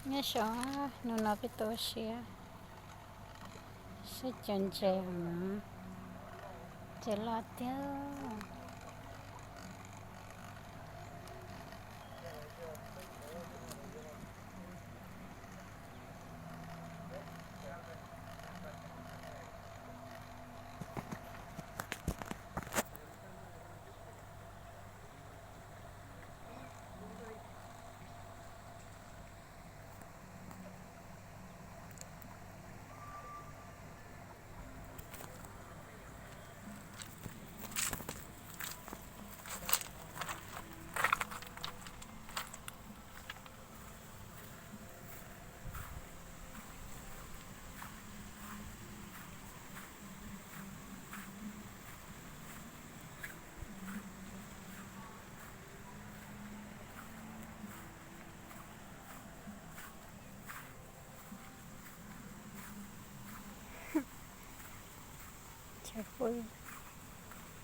Nyob zoo, hnub no peb tuaj ua si, saib cov ntses no, ntses loj tiag.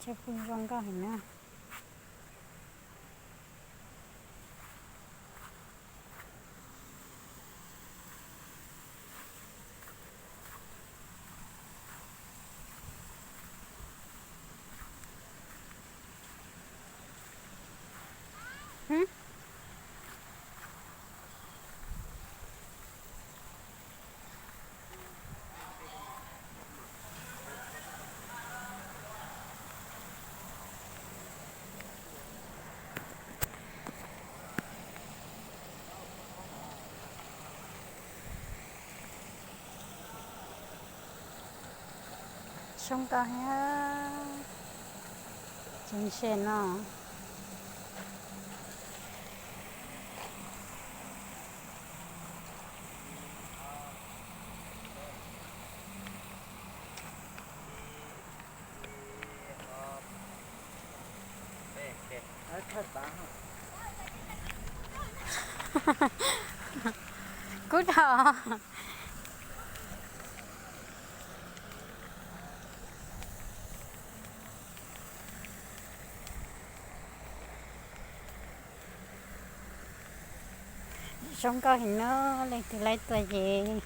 Chaw pw zoo nkauj heev na. Zoo nkauj thiab tseem se no. Kub dhau. Zoo nkauj heev no, leej twg laib tuaj ces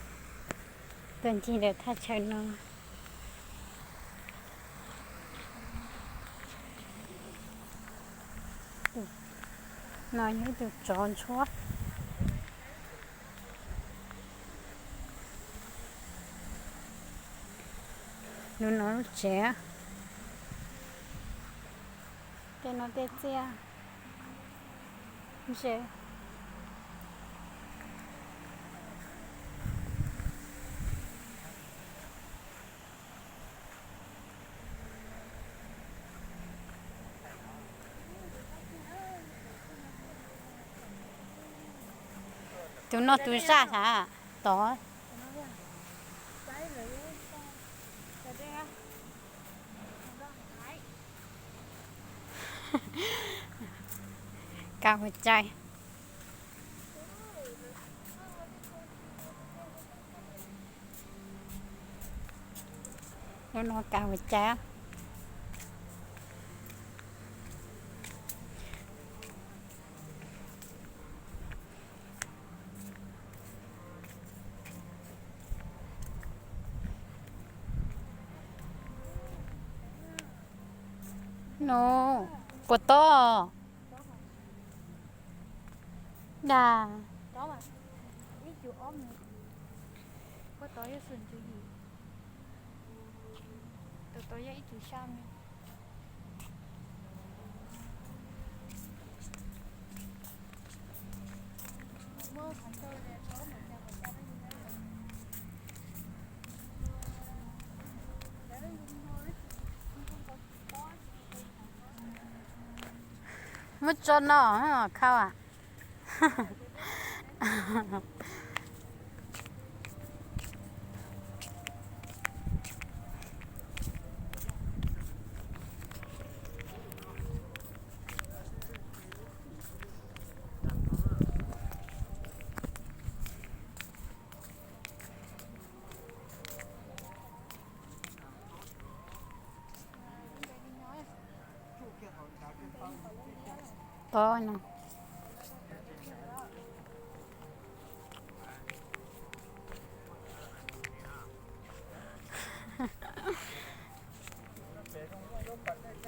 tuaj ncig ntawm thaj chaw no. No yog ib tug tsov ntsuab. Lub no lub tsev. Tej no tej txiaj ntse. Tus no tus zaj sav tod. Kav ua cai. Lub no kav ua cai. No, puas tob? Dag. Tus tod yog ib cus xya me. Muab tso no, khau a. Tod no.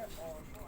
Os,